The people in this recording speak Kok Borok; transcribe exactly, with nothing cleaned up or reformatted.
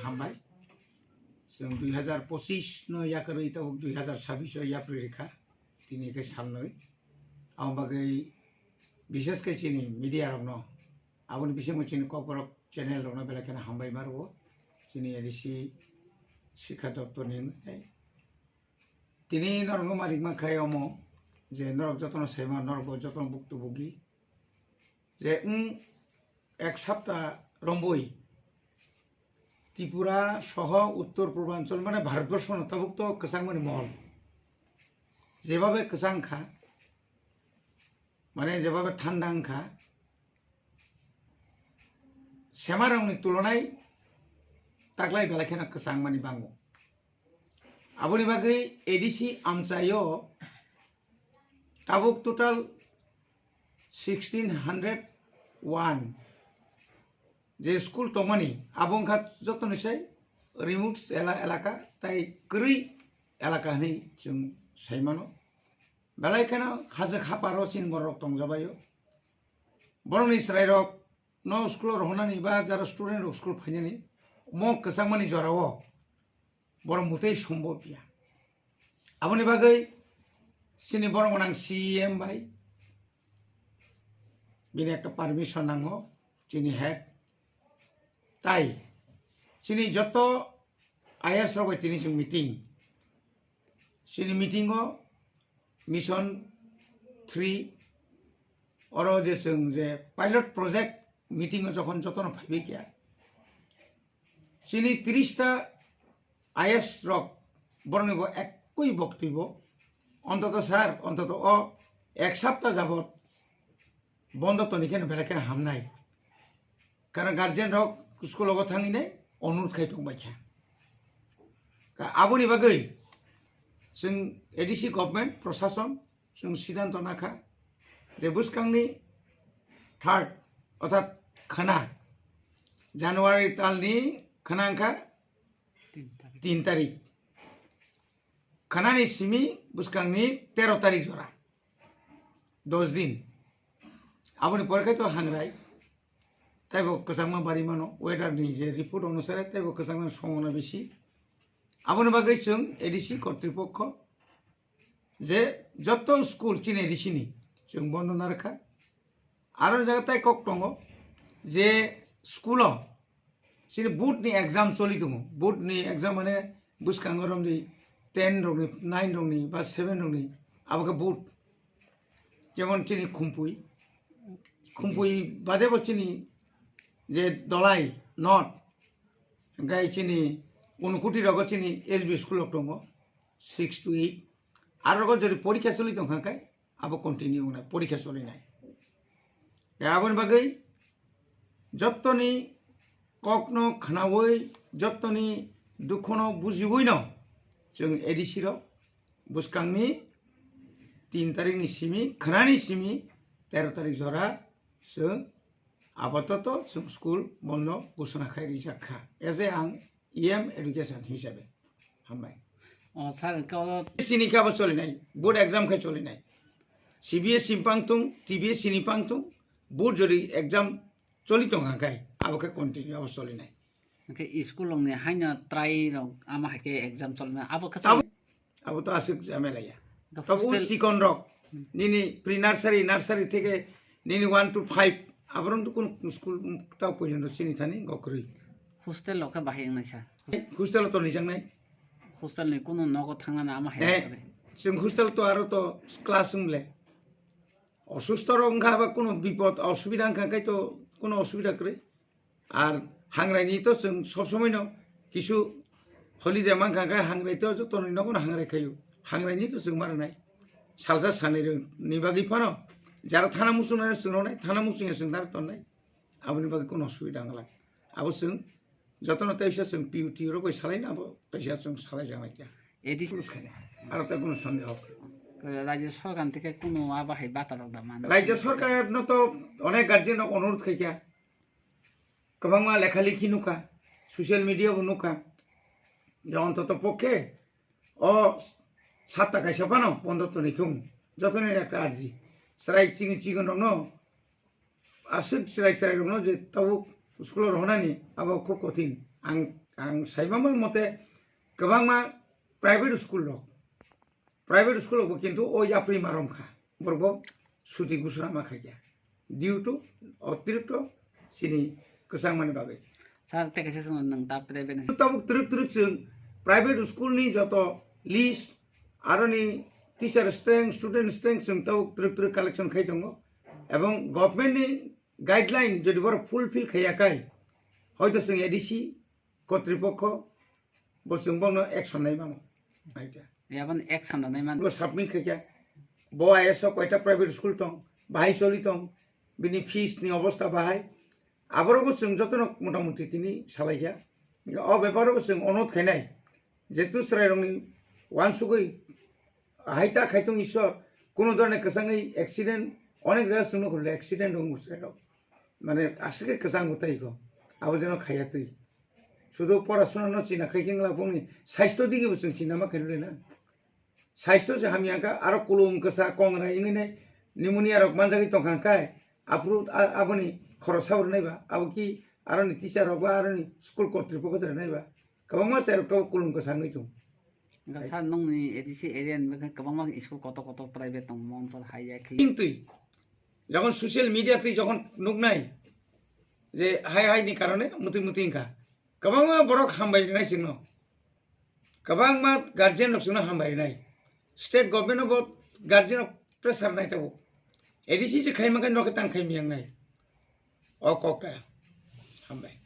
Hambai. Chwng dui hazar pochis no yakarwi tabuk dui hazar sabis o yapri rikha. Tini khe salnwi. Ang bagwi bishes khe chini media rokno, aboni bisingo chini kokborok channel rokno belai kheno hambai ma rwo. Chini A D C Sikha Doptor ni wngwi tei tini norokno ma rik mankha omo je norok jotono saima, norok bo jotono buktu bugi. Je wng ek sapta romboi Tripura soho Uttor Purbanchal mane Bharatborsho no tabuk to kwchangmani mohol. Jebabe kwchang kha, mane jebabe thanda wng kha, semarokni tulonai taklai belai kheno kwchangmani bango. Aboni bagwi A D C amchaio tabuk total sixteen hundred one je school tongmani, abo wngkha jotoni sai remote ela-, elaka tai kwrwi elaka hinwi chwng saimano. Belai kheno hajwk haparo chini borok tongjabaio. Borokni chwrairok no school o rohornani ba jara student rok school phainani mo kwchangmani jorao borok mutei sombo piya. Aboni bagwi chini borok gwnang C E M bai bini ekta permission nango, chini head. Tai chini joto I A S rok bai tini chwng meeting. Chini meeting o Mission three oro je chwng je pilot project meeting o jokhon jotono phaibai kha, chini tris ta I A S rok borokni bo ekkoi boktoi bo ontoto sir, ontoto o ek sapta jabot bondo toni kheno belai kheno hamnai. Karon guardian rok school o thangwi nai onurod khai tong bai kha. Ka aboni bagwi chwng A D C government, prosason, chwng siddhanto nakha je bwskangni third, orthat khana, January talni khana wngkha tin tarik. Khanani simi bwskangni tero tarik jora, dos din. Aboni pore khai to hangrai. Taibo kwchangma bari mano, weather ni je report onusare taibo kwchangma songona bisi. Aboni bagwi chwng A D C kortripokho je joto school chini A D C ni chwng bondo narwkha. Aro jaga tai kok tongo je school o chini board ni exam choli tongo. Board ni exam mane bwskango romdi ten rokni, nine rokni ba seven rokni abo khe board. Jemon chini Khumpui, Khumpui bade bo chini je Dolai North, hingkai chini Unukoti rogo chini S B school rok tongo, six to eight. Aro rogo jodi porikha choli tongkha khe abo continue wngnai, porikha cholinai. Tei aboni bagwi jottoni kokno khnaui, jottoni dukhono bujiui no chwng A D C rok bwskangni tin tarikni simi, khnani simi tero tarik jora chwng apatoto chwng school bondo ghosona khai rijak kha. As a ang E M education hisabe. Hambai. O, sir, hwnkhe o chini khe abo cholinai, board exam khe cholinai. C B S E ni pang tung, T B S E ni pang tung, board jodi exam choli tong kha khai, abo khe continue abo cholinai. Hwnkhe school rokni haino try rok ama hai khe exam cholma, abo khe abo, choli- abo to aswk jhamela ya. Hwnkhe tabo hostel- sikon rok, hmm, nini pre nursery, nursery theke nini one to five, aborok to kono school ta porjonto chini thani gokrwi. Hostel rok khe bahai wngnai sa? Hostel to nijaknai. Hostel ni kono nogo thangna ama hai. Eh, kare. Chwng hostel to aro to class wng le. Osusto rok wngkha ba kono bipod osubida wngkha khai to kono osubida kwrwi. Ar hangrai ni to chwng sob somoi no kisu holiday mankha khai hangrai to joto ni nogo no hangrai khaio. Hangrai ni to chwng ma rwnai. Salsa sanai rw ni bagwi phano jara thana muchung nai chwng rwnai, thana muchung ya chwng dar tonnai. Aboni bagwi kono osubida wngla. Abo chwng jotono teisa chwng P U T rok bai salai na, abo teisa chwng salai janai kya. A D C. Aro ta kono sondeho. Rajya sorkar theke kono abo hai bata rok da man. Rajya sorkar no to onek guardian rok onurodh khai kya. Kwbangma lekha likhi nukha, social media bo nukha. Je ontoto pokhe o satta kaisa phano bondo toni thung. Jotoni ekta arji. Chwrai chini chigon rokno aswk chwrai chwrai rokno je tabuk school o rohornani abo khub kothin. Ang ang saimamo mote kwbangma private school rok, private school rok bo kintu o yapri marom kha, borok bo suti gusura ma khaikha due to otirikto chini kwchangmani bagwi. Sir, tei kaisa swngno nwng ta private ni. Tabuk twrwk twrwk chwng private school ni joto list, aroni teacher strength, student strength chwng tabuk twrwk twrwk collection khai tongo. Ebong government ni guideline jodi borok fulfill khaiya kai, hoito chwng A D C kotripokho bo chwng bono action nai mano. Aita. Yabon action da nai man. Bo submit khaikha, bo I S o koita private school tong, bahai choli tong, bini fees ni obostha bahai. Aborok bo chwng jotono motamuti tini salaikha. O beparo bo chwng onot khainai. Jetu chwrairokni uansugwi hai ta khaitung Iswar, kuno dhoroner kwchangwi accident, onek jaga chwngno khulile accident wngo chwrairok. Mane aswk khe kwchang bo tei kho. Abo jeno khaiya twi. Sudu porasuna no china khai khe wngla bongni saisto digi bo chwng china ma khairwle na. Saisto se hamya kha, aro kulum kwsa kongra wngwi nai pneumonia rok manjagwi tongkha khe, aphuru a-, aboni khoroksa bo rwnai ba, abo ki aroni teacher rok ba, aroni school kotripokho rwnai ba, kwbangma chai rok to kulum kwsa wngwi tongo. Wngkha sir, nokni A D C area ni bagwi kwbangma school kotor kotor private tongo, Mohanpur, Haiya, Khili. Twi, jokhon social media twi jokhon nuknai je hai hai ni karone mutwi mutwi wngkha, kwbangma borok hambai rinai chwngno. Kwbangma guardian rok chwngno hambai rinai. State government no bo guardian rok pressure nai tabuk. A D C je khai mankha nokhe tang khai miyang nai. O kok ta. Hambai.